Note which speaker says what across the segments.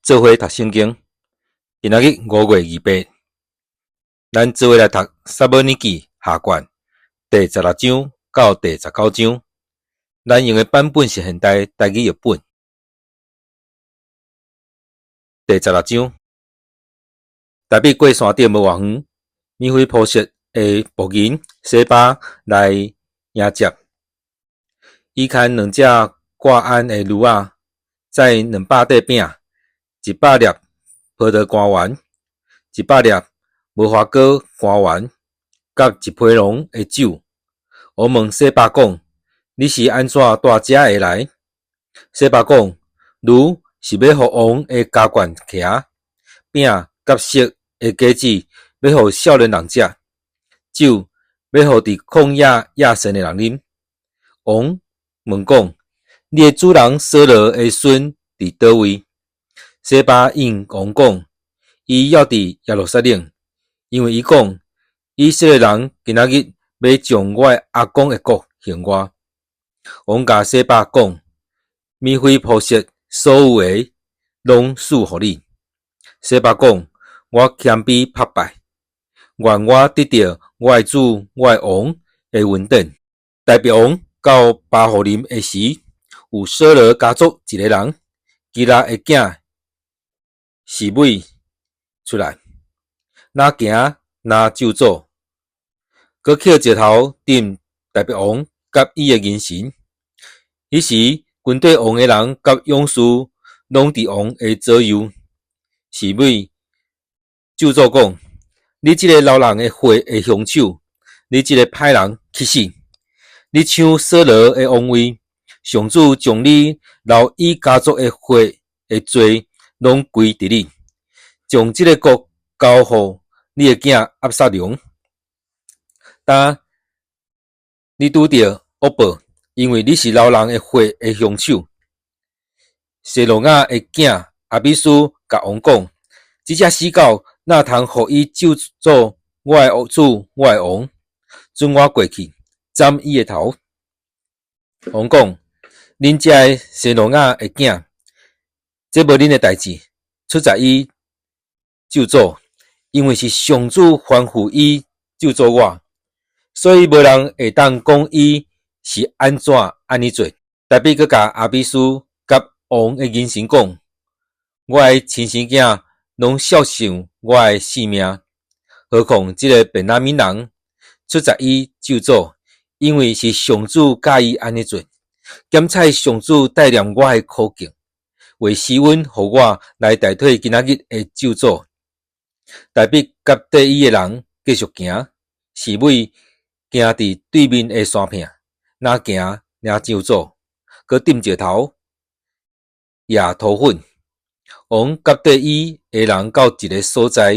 Speaker 1: 做伙讀聖經。今仔日5月28，咱做伙來讀撒母耳記下卷第十六章到第十九章。咱用的版本是現代台語譯本。第十六章，大衛過山頂無偌遠，米非波設的僕人洗巴來迎接，伊牽兩隻掛鞍的驢仔，載200塊餅，100粒葡萄乾丸，100粒無花果乾丸，佮一批籠的酒。王問洗巴講：你是按怎帶這个來？洗巴講：驢是欲予王的加冠騎，餅佮熟的果子欲予少年人食，酒欲予佇曠野夜神的人啉。王問講：你的主人掃羅的孫佇佗位？洗巴應王講：伊猶佇耶路撒冷，因為伊講：以色列人今仔日欲將我的阿公的國還我。王共洗巴講：米非波設所有的攏賜予你。洗巴講：我謙卑拍敗，願我得著我的主我的王的恩典。大衛王到巴戶琳的時，有掃羅家族一个人，基拉的囝示每出來，若行若咒詛，閣抾石頭擲大衛王佮伊的人臣。彼時軍隊王的人佮勇士攏佇王的左右。示每咒詛講：你這个流人的血的兇手，你這个歹人去死！你搶掃羅的王位，上主將你流伊家族的血的罪攏歸佇你，將這个國交予你的囝押沙龍。今你拄著惡報，因為你是流人的血的兇手。洗魯雅的囝亞比書共王講：這隻死狗哪通予伊咒詛我的主，我的王？准我過去斬伊的頭。王講：恁這个洗魯雅的囝，這無恁的代誌，出在伊咒詛，因為是上主吩咐伊咒詛我，所以無人會當講伊是按怎按呢做。大衛閣共亞比書佮王的人臣講：我的親生囝攏肖想我的性命，何況這个便雅憫人出在伊咒詛，因為是上主教伊按呢做。檢採上主帶念我的苦境，為施恩予我來代替今仔日的咒詛。大衛佮綴伊的人繼續行，示每行佇對面的山坪，若行若咒詛，閣擲石頭，也塗粉。王佮綴伊的人到一个所在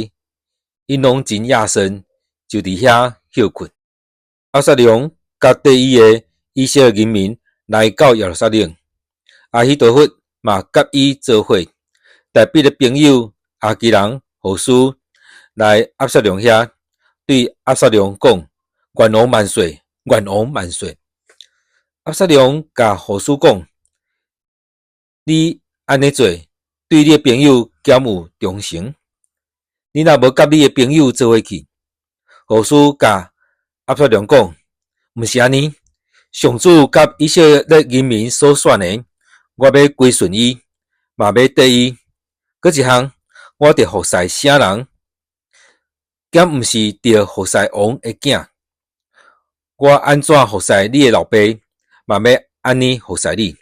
Speaker 1: ，𪜶攏真夜深，就佇遐歇睏。押沙龍佮綴伊的以色列人民來到耶路撒冷，亞希多弗嘛佮伊做伙。大衛的朋友亞基人戶書來押沙龍遐，對押沙龍講：願王萬歲，願王萬歲！押沙龍共戶書講：你按呢做，對你的朋友敢有忠誠？你若無佮你的朋友做伙去？戶書共押沙龍講：毋是按呢，上主佮以色列人民所選的，我欲歸順伊，嘛欲綴伊。閣一項，我著服侍啥人，敢毋是著服侍王的囝？我按怎服侍你的老爸，嘛欲按呢服侍你。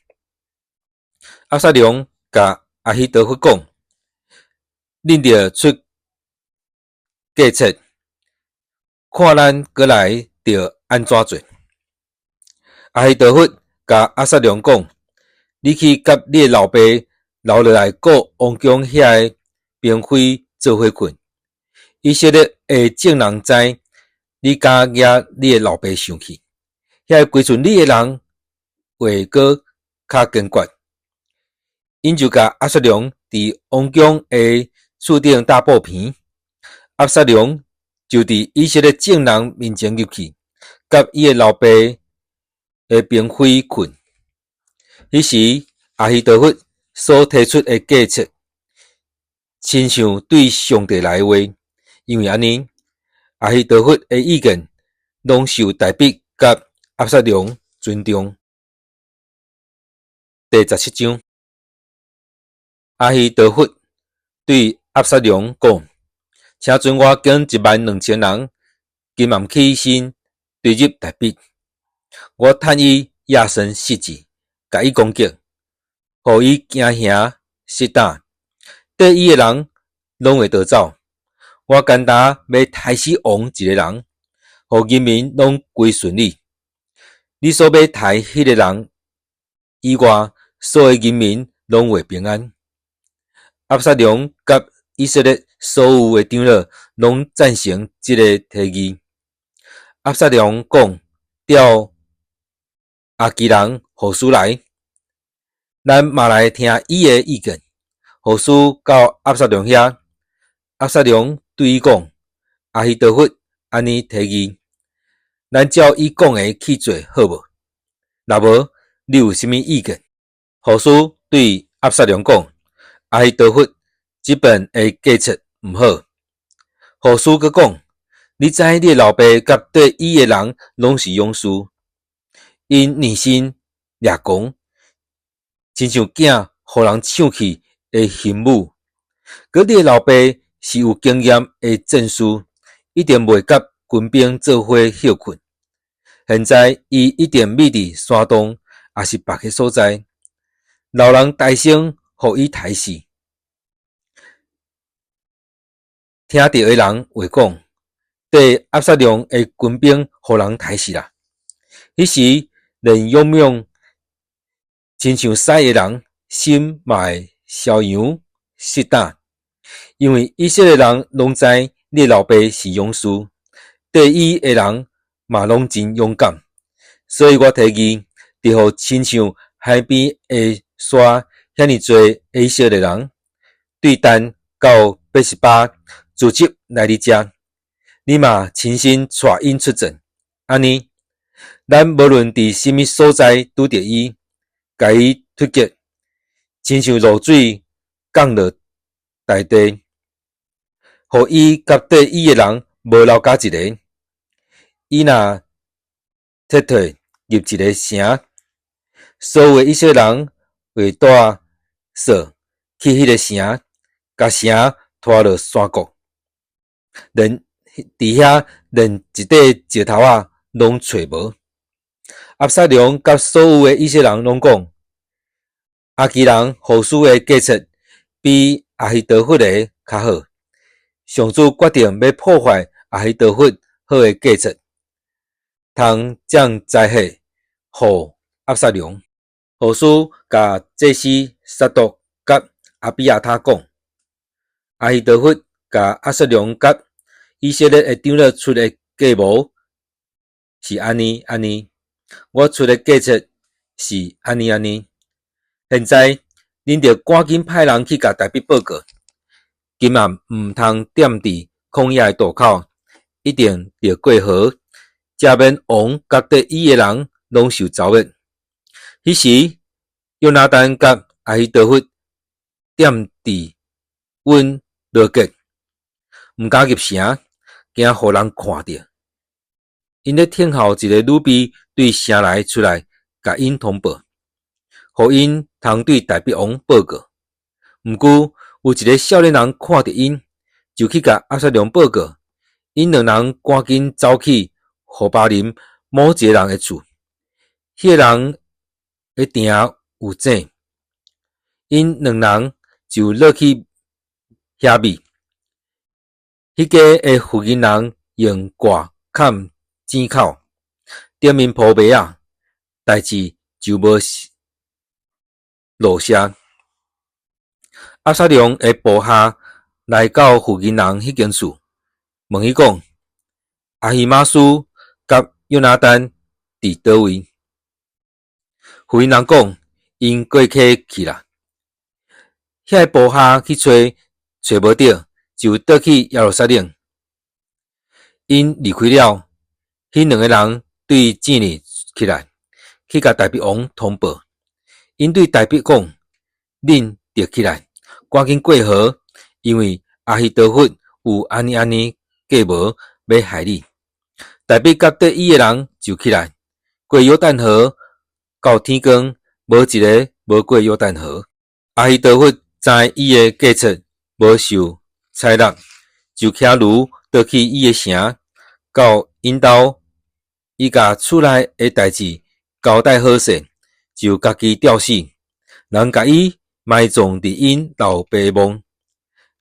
Speaker 1: 押沙龍共亞希多弗講：恁著出計策，看咱閣來著按怎做。亞希多弗共押沙龍講：你去佮你的老爸留落來顧王宮遐个嬪妃做伙睏。以色列的眾人知，你敢惹你的老爸生氣，遐个歸順你的人話閣較堅決。𪜶就共押沙龍佇王宮的厝頂搭布棚，押沙龍就佇以色列眾人面前入去，佮伊的老爸的嬪妃睏。彼時，亞希多弗所提出的計策，親像對上帝來的話。因為按呢，亞希多弗的意見攏受大衛佮押沙龍尊重。第17章，亞希多弗對押沙龍講：請准我揀1萬2千人，今暗起身追入大衛。我趁伊夜深失志，共伊攻擊，予伊驚惶失膽，綴伊的人攏會逃走。我干焦欲刣死王一个人，予人民攏歸順你。你所欲刣彼个人以外，所有人民攏會平安。押沙龍佮以色列所有的長老攏贊成這个提議。押沙龍講：召亞基人戶書來，咱嘛來聽伊的意見。戶書到押沙龍遐，押沙龍對伊講：亞希多弗按呢提議，咱照伊講的去做好無？若無，你有啥物意見？戶書對押沙龍講：亞希多弗這本的計策毋好。戶書閣講：你知你的老爸佮綴伊的人攏是勇士，𪜶硬身掠狂，親像囝予人搶去的雄母。閣你的老爸是有經驗的戰士，一定袂佮軍兵做伙歇睏。現在伊一定覕佇山洞，抑是別个所在，留人大聲予伊刣死。聽著的人會講：綴押沙龍的軍兵予人刣死啦！彼時連勇猛親像獅的人，心嘛會蕭揚失膽，因為以色列人攏知你老爸是勇士，綴伊的人嘛攏真勇敢，所以我提議，著予親像海邊的沙遐爾濟以色列人，對但到別是巴聚集來你遮，你嘛親身帶𪜶出戰。按呢，咱無論佇啥物所在拄著伊，共伊突擊，親像露水降落大地，予伊佮綴伊的人無留下一个。伊若撤退入一个城，所有的以色列人會帶掃去彼个城，共城拖落山谷，連佇遐連一塊石頭仔攏揣無。押沙龍佮所有的以色列人攏講：亞基人戶書的計策比亞希多弗的較好。上主決定欲破壞亞希多弗好的計策，通降災禍予押沙龍。戶書共祭司撒督佮亞比亞他講：亞希多弗共押沙龍佮以色列的長老出的計謀是按呢按呢，我出的計策是按呢按呢。現在恁著趕緊派人去共大衛報告，今暗毋通踮佇曠野的渡口，一定著過河，才免王佮綴伊的人攏受糟滅。彼時，約拿單佮亞希多弗踮佇隱羅結，毋敢入城，驚予人看著。𪜶咧等候一个女婢對城內出來，共𪜶通報，予𪜶通對大衛王報告。毋過有一个少年人看著𪜶，就去共押沙龍報告。𪜶兩人趕緊走去何巴琳某一个人的厝，彼个人的埕有井，𪜶兩人就落去遐覕。彼家的婦人人用蓋崁井口，頂面鋪襞仔，代誌就無落謝。押沙龍的部下來到婦人人彼間厝，問伊講：亞希瑪斯佮約拿單佇佗位？婦人人講：𪜶過溪去啦。遐个部下去揣，揣無著，就倒去耶路撒冷。𪜶離開了，彼兩个人對井裡起來，去共大衛王通報。𪜶對大衛講：恁著起來，趕緊過河，因為亞希多弗有按呢按呢計謀欲害你。大衛佮綴伊的人就起來，過約旦河，到天光，無一个無過約旦河。亞希多弗知伊的計策無受採納，就騎驢倒去伊的城，到𪜶兜，伊共厝內的代誌交代好勢，就家己吊死。人共伊埋葬佇𪜶老爸墓。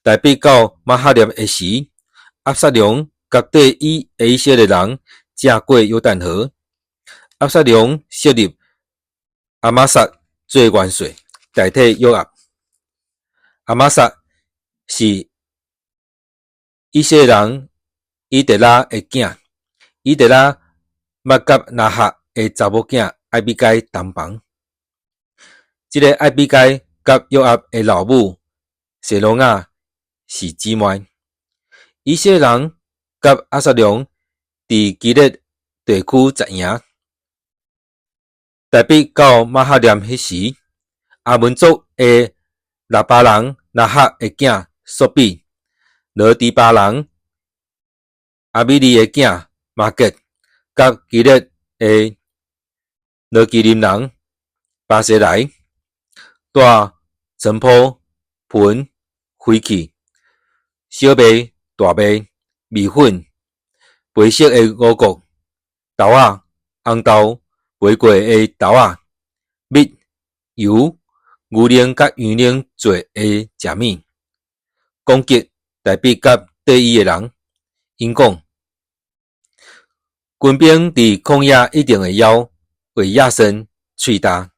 Speaker 1: 大衛到瑪哈念的時，押沙龍佮綴伊的以色列人正過約旦河。押沙龍設立亞瑪撒做元帥，代替約押。亞瑪撒是以色列人以特拉的囝，以特拉捌佮拿哈的查某囝艾比該同房。這个艾比該佮約押的老母洗魯雅是姊妹。以色列人佮押沙龍佇基列地區紮營。大衛到瑪哈念彼時，亞捫族的拉巴人拿哈的囝朔比，羅底巴人亞米利的囝瑪結，佮基列的羅基琳人巴西萊，帶床鋪、盆、飛器、小麥、大麥、麵粉、白色的五穀、豆仔、紅豆、焙過的豆仔、蜜、油、牛奶佮羊奶做的食物，攻擊大衛佮綴伊的人。𪜶講，軍兵佇曠野一定會枵，為亞森喙焦。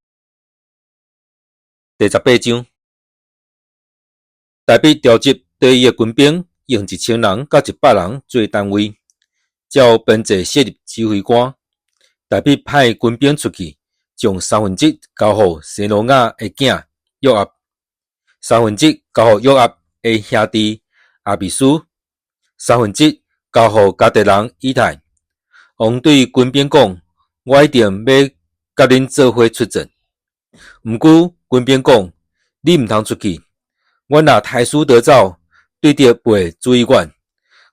Speaker 1: 第18章，大衛召集綴伊的軍兵，用1000人佮100人做單位，照編制設立指揮官。大衛派軍兵出去，將三分之一交予洗魯雅的囝約押，三分之一交予約押的兄弟亞比篩，三分之一交予迦特人以太。王對軍兵講：我一定欲佮恁做伙出戰。毋過軍兵講：你毋通出去。阮若刣死逃走，對敵袂注意阮；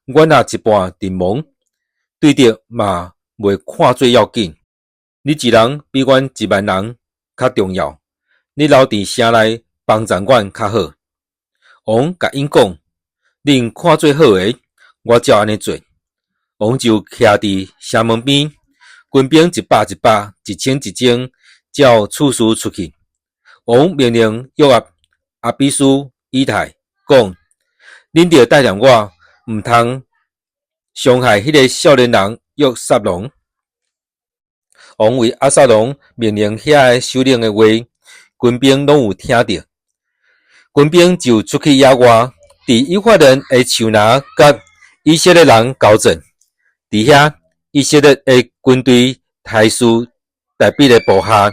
Speaker 1: 阮若一半陣亡，對敵嘛袂看做要緊。你一人比阮1萬人較重要，你留佇城內幫贊阮較好。王共𪜶講：恁看做好的，我照按呢做。王就徛佇城門邊，軍兵一百一百、一千一千，照次序出去。王命令約押、亞比篩、以太講：恁著帶踮我，毋通傷害彼个少年人約撒龍。王為押沙龍命令遐个首領的話，軍兵攏有聽著。軍兵就出去野外，佇以法蓮的樹林佮以色列人交戰。佇遐，以色列的軍隊刣死大衛的部下。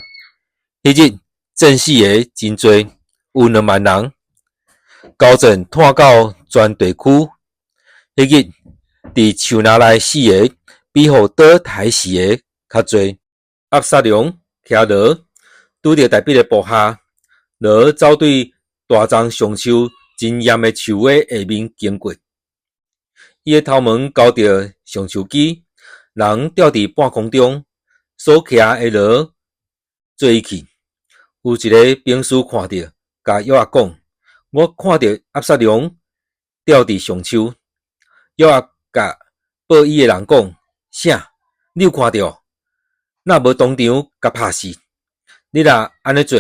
Speaker 1: 彼日戰死的真濟，有2萬人。交戰湠到全地區。彼日佇樹林內死的，比予刀刣死的較濟。押沙龍騎驢，拄著大衛的部下，驢走對大樟橡樹真嚴的樹尾下面經過。伊的頭毛勾著橡樹枝，人吊佇半空中，所騎的驢縒伊去。有一个兵士看著，共約押講：我看著押沙龍吊佇橡樹。約押共報伊的人講：啥？你有看著？若無當場共拍死？你若按呢做，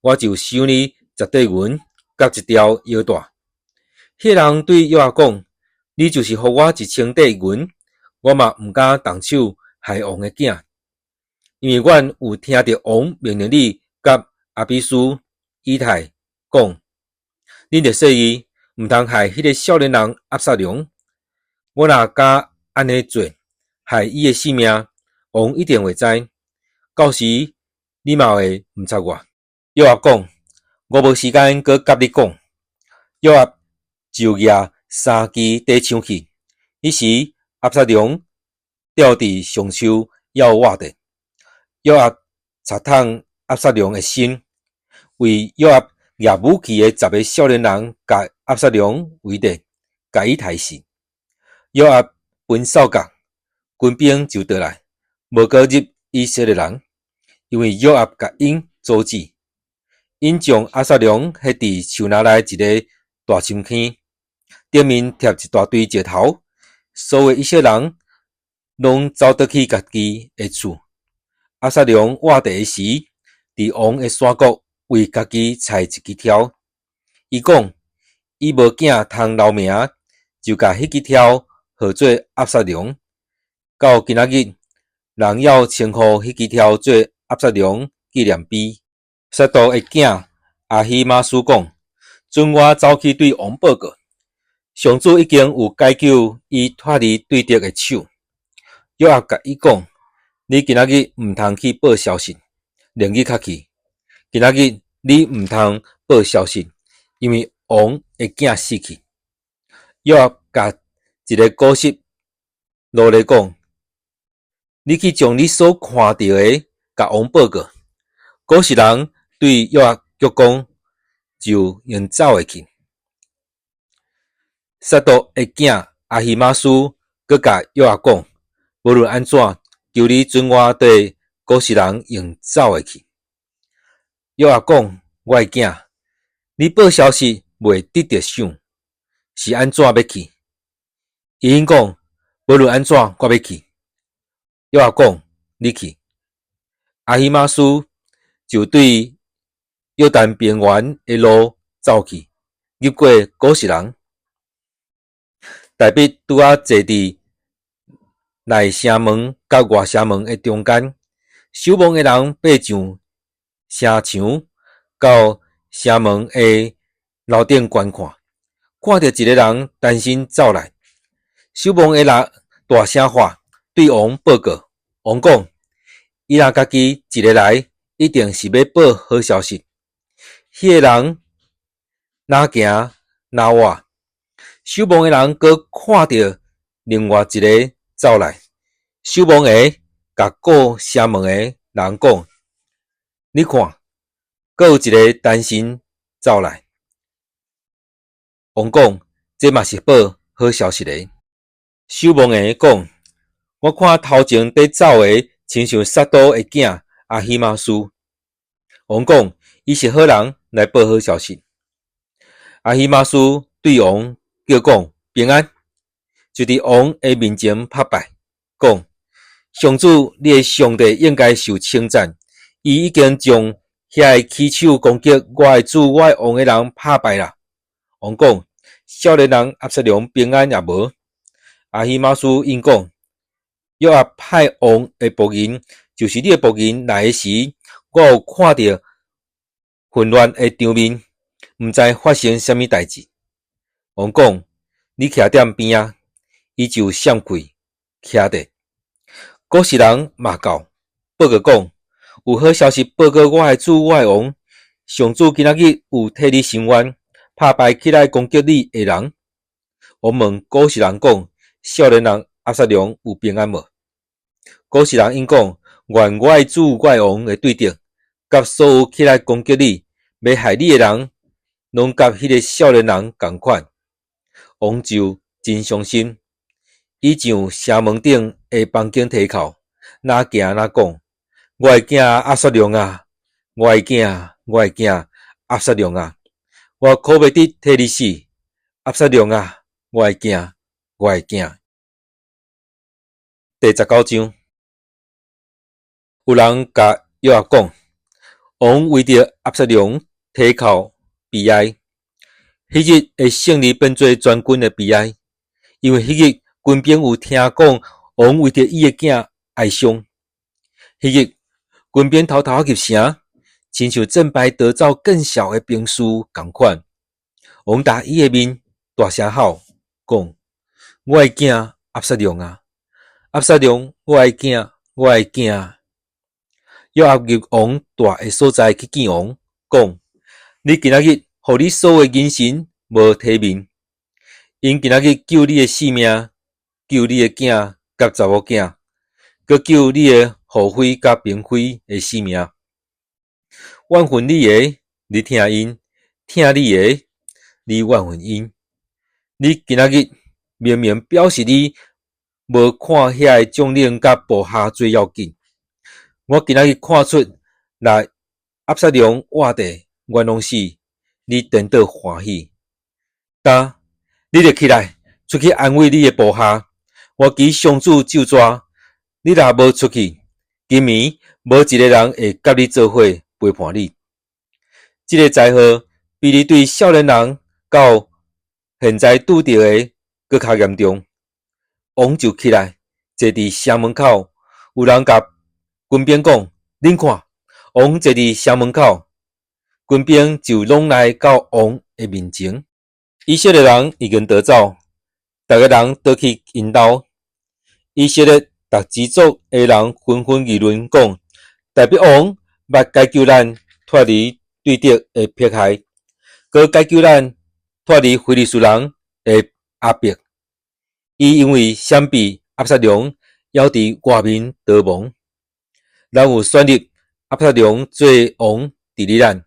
Speaker 1: 我就賞你10塊銀佮一條腰帶。彼个人對約押講：你就是予我1000塊銀，我嘛毋敢動手害王的囝，因為阮有聽著王命令你佮亞比篩、以太講，恁著細意，毋通害彼个少年人押沙龍。我若敢按呢做，害伊的性命，王一定會知。到時你嘛會毋插我。約押講：我無時間閣佮你講。約押就舉三支短槍去。彼時押沙龍吊佇橡樹猶活著。約押插痛押沙龍的心，為約押攑武器的十个少年人共押沙龍圍著，共伊刣死。約押吹哨角，軍兵就倒來，無閣入以色列人，因為約押共𪜶阻止。𪜶將押沙龍彼佇樹林內一个大深坑，頂面疊一大堆石頭。所有以色列人攏走轉去家己的厝。押沙龍活著的時，佇王的山谷為家己採一支柱。伊講，伊無囝通留名，就共彼支柱號做押沙龍。到今仔日，人猶稱呼彼支柱做押沙龍紀念碑。撒督的囝亞希瑪斯講：准我走去對王報告。上主已經有解救伊脫離對敵的手。約押共伊講：你今仔日毋通去報消息，明日才去。今仔日你毋通報消息，因為王的囝死去。約押共一个古實奴隸講：你去將你所看著的共王報告。古實人對約押鞠躬，就用走的去。撒督的囝亞希瑪斯閣共約押講：無論按怎，求你准我綴古實人用走的去。約押講：我的囝，你報消息袂得著賞，是按怎欲去？伊應講：無論按怎，我欲去。約押講：你去。亞希瑪斯就對約旦平原的路走去，入過古實人。大衛拄仔坐佇內城門佮外城門的中間，守望的人爬上城牆，到城門的樓頂觀看，看著一个人單身走來。守望的人大聲喊，對王報告。王講：伊若家己一个來，一定是欲報好消息。彼个人若行若倚。守望的人閣看著另外一个走來，守望的共顧城門的人講：你看，閣有一个單身走來。王講：這嘛是報好消息的。守望的講：我看頭前佇走的，親像撒督的囝亞希瑪斯。王講：伊是好人，來報好消息。亞希瑪斯對王叫講平安，就佇王的面前拍拜，講：上主，你的上帝應該受稱讚，伊已經將遐个起手攻擊我的主、我的王的人拍敗啦。王講：少年人押沙龍平安也無？亞希瑪斯應講：約押派王的僕人，就是你的僕人來的時，我有看著混亂的場面，毋知發生啥物代誌。王講：你徛踮邊仔，伊就閃開，徛著。古實人嘛到，報告講：有好消息報告我的主、我的王，上主今仔日有替你伸冤，拍敗起來攻擊你的人。王問古實人講：少年人押沙龍有平安無？古實人應講：願我的主、我的王的對敵，佮所有起來攻擊你、欲害你的人，攏佮彼个少年人仝款。王就真傷心，伊上城門頂的房間梯口，若行若講：我的囝押沙龍啊，我的囝，我的囝押沙龍啊，我苦袂得替你死，押沙龍啊，我的囝，我的囝。第19章，有人共約押講，王為著押沙龍啼哭悲哀。彼日的勝利變做全軍的悲哀，因為彼日軍兵有聽講王為著伊的囝哀傷。彼日軍兵偷偷入城，親像戰敗逃走見笑的兵士仝款。王踏伊的面，大聲吼講：我的囝押沙龍啊，押沙龍，我的囝，我的囝。約押入王蹛的所在去見王，講：你今仔日予你所有的人臣無體面，𪜶今仔日救你的性命，救你的囝佮查某囝，閣救你的后妃佮嬪妃的性命。怨恨你的，你疼𪜶；疼你的，你怨恨𪜶。你今仔日明明表示你無看遐个將領佮部下做要緊。我今仔日看出，若押沙龍活著冤枉死，你顛倒歡喜。今你著起來，出去安慰你的部下。我求上主咒詛，你若無出去，今暝無一个人會佮你做伙陪伴你。這个災禍比你對少年人到現在拄著的閣較嚴重。王就起來，坐佇城門口，有人共軍兵講：恁看，王坐佇城門口。軍兵就攏來到王的面前。以色列人已經逃走，逐个人倒去𪜶兜。以色列逐支族的人紛紛議論講：大衛王捌解救咱脫離對敵的迫害，閣解救咱脫離非利士人的壓迫。伊因為閃避押沙龍，猶佇外面逃亡。咱有選立押沙龍做王治理咱，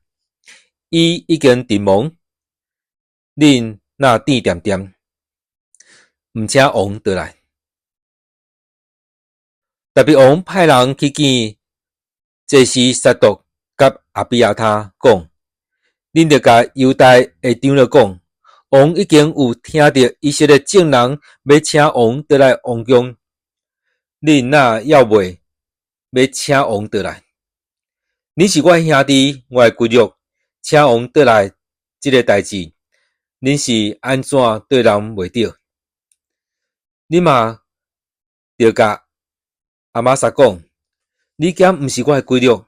Speaker 1: 伊已經陣亡，恁若挃恬恬，毋請王倒來。大衛王派人去見祭司撒督佮亞比亞他，講：恁著共猶大的長老講，王已經有聽著以色列眾人欲請王倒來王宮，恁若猶未欲請王倒來？恁是我的兄弟，我的骨肉，請王倒來這个代誌，恁是按怎對人袂著？恁嘛著共亞瑪撒講：你敢毋是我的骨肉？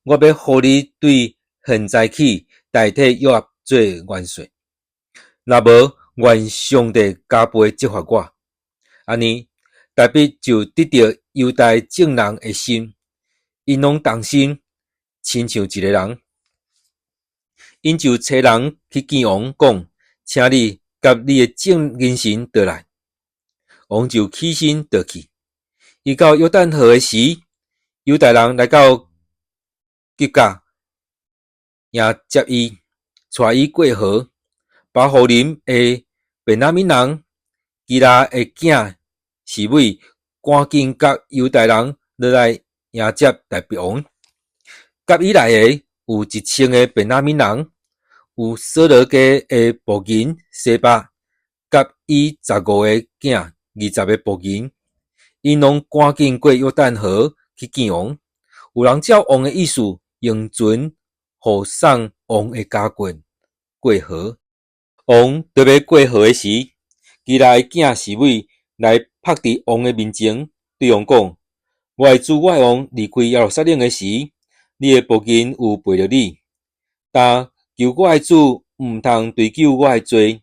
Speaker 1: 我欲予你對現在起代替約押做元帥。若無，願上帝加倍責罰我。按呢，大衛就得著猶大眾人的心，𪜶攏同心，親像一个人。𪜶就差人去見王，講：請你佮你的眾人臣倒來。王就起身倒去。伊到約旦河的時，猶大人來到吉甲，迎接伊，帶伊過河。巴戶琳的便雅憫人基拉的囝示每趕緊佮猶大人落來迎接大衛王。佮伊來的有1000个便雅憫人，有掃羅家的僕人洗巴，佮伊15个囝，20个僕人，𪜶攏趕緊過約旦河去見王。有人照王的意思，用船護送王的家眷過河。王著欲過河的時，基拉的囝示每來拍佇王的面前，對王講：我的主，我的王離開耶路撒冷的時，你的僕人有陪著你。但求我的主毋通追究我的罪，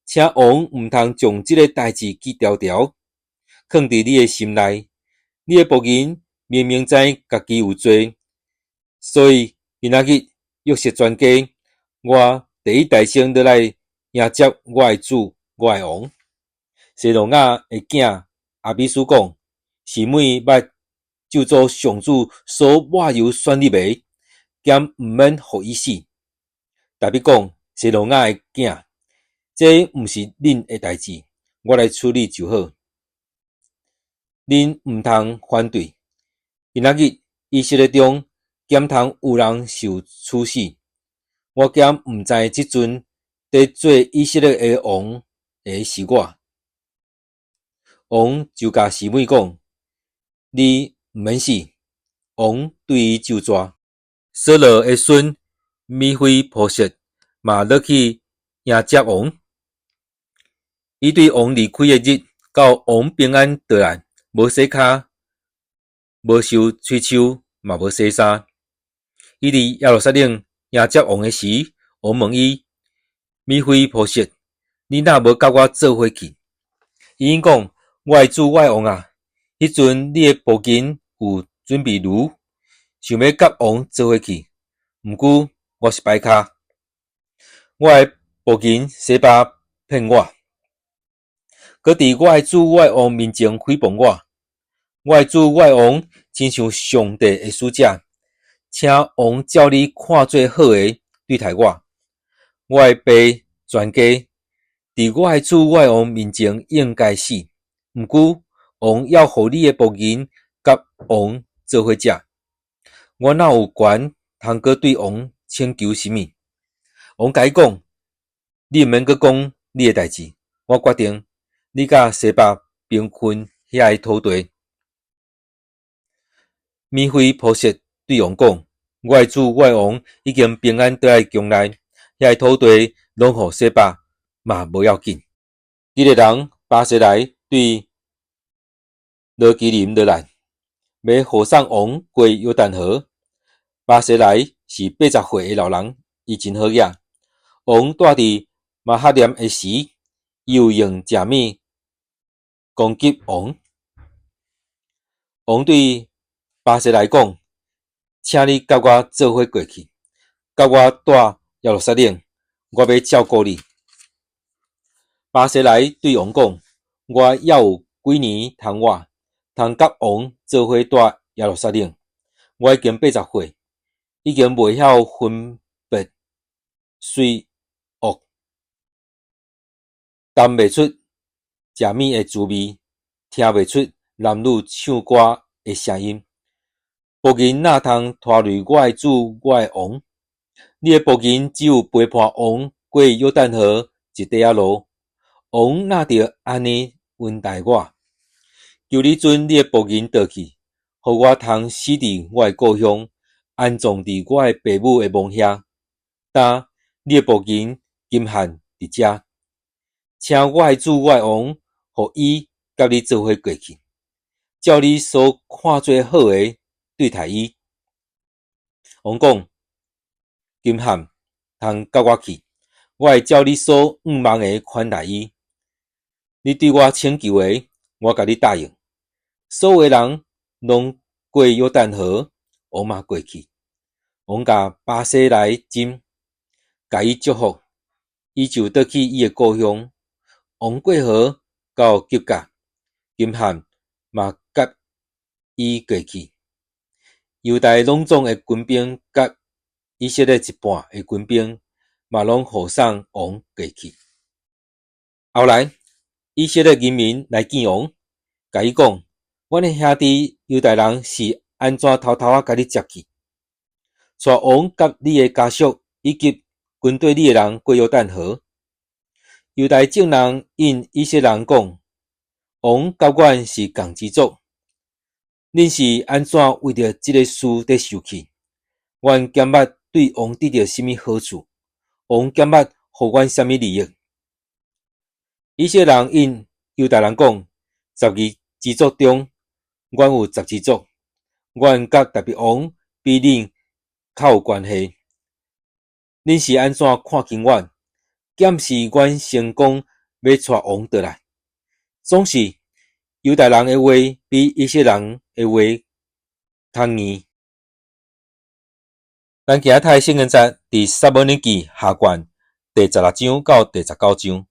Speaker 1: 請王毋通將這个代誌記牢牢，囥佇你的心內。你的僕人明明知家己有罪，所以今仔日約瑟全家，我第一代先落來迎接我的主，我的王。洗魯雅的囝亞比書講：示每捌咒詛上主所抹油選立的，敢毋免予伊死？大衛講：洗魯雅的囝，這毋是恁的代誌，我來處理就好。恁毋通反對。今仔日以色列中，敢通有人受處死？我敢毋知這陣佇做以色列的王的是我。王就共示每講：你毋免死。王對伊咒詛。掃羅的孫米非波設嘛落去迎接王。伊對王離開的日，到王平安倒來，無洗跤，無受吹鬚，嘛無洗衫。伊佇耶路撒冷迎接王的時，王問伊：米非波設，你若無佮我做伙去？伊應講：我的主，我的王啊！彼陣你的僕人有準備驢，想欲佮王做伙去，毋過我是跛跤。我的僕人洗巴騙我，閣佇我的主，我的王面前誹謗我。我的主，我的王，親像上帝的使者，請王照你看做好的對待我。我的爸全家佇我的主我的王面前應該死。毋過王猶予你的僕人佮王做伙食，我哪有權通閣對王請求啥物？王共伊講：你毋免閣講你的代誌，我決定你佮洗巴平分遐个土地。米非波設對王講：我的主我的王已經平安倒來宮內，遐個土地攏予洗巴嘛無要緊。基列人巴西萊對羅基林落來，欲護送王過約旦河。巴西萊是80歲的老人，伊真好額。王蹛佇瑪哈念的時，伊有用食物攻擊王。王對巴西萊講：請你佮我做伙過去，佮我蹛耶路撒冷，我欲照顧你。巴西萊對王講：我猶有幾年通活，通佮王做伙蹛耶路撒冷。我已經80歲，已經袂曉分別媠惡，擔袂出食物的滋味，聽袂出男女唱歌的聲音。僕人哪通拖累我的主，我的王？你的僕人只有陪伴王過約旦河一塊仔路。王哪著按呢恩待我？求你准你的僕人倒去，予我通死佇我的故鄉，安葬佇我的爸母的墓遐。今你的僕人金漢佇遮，請我的主我的王，予伊佮你做伙過去，照你所看做好的對待伊。王講：金漢通佮我去，我會照你所向望的款待伊。你對我請求的，我共你答應。所有的人攏過約旦河，王嘛過去。王共巴西萊斟，共伊祝福，伊就倒去伊的故鄉。王過河到吉甲，金漢嘛佮伊過去。猶大攏總的軍兵佮以色列一半的軍兵，嘛攏護送王過去。後來，以色列人民來見王，共伊講：阮的兄弟猶大人是按怎偷偷仔共你接去，帶王佮你的家屬以及跟綴你的人過約旦河。猶大眾人應以色列人講：王佮阮是仝支族，恁是按怎為著這个事佇受氣？阮敢捌對王得著啥物好處？王敢捌予阮啥物利益？以色列人應猶大人講：十二支族中，阮有十支族，阮佮大衛王比恁較有關係。恁是按怎看輕阮？敢是阮先講欲帶王倒來？總是猶大人的話比以色列人的話較硬。咱今仔讀的聖經節佇撒母耳記下卷第十六章到第十九章。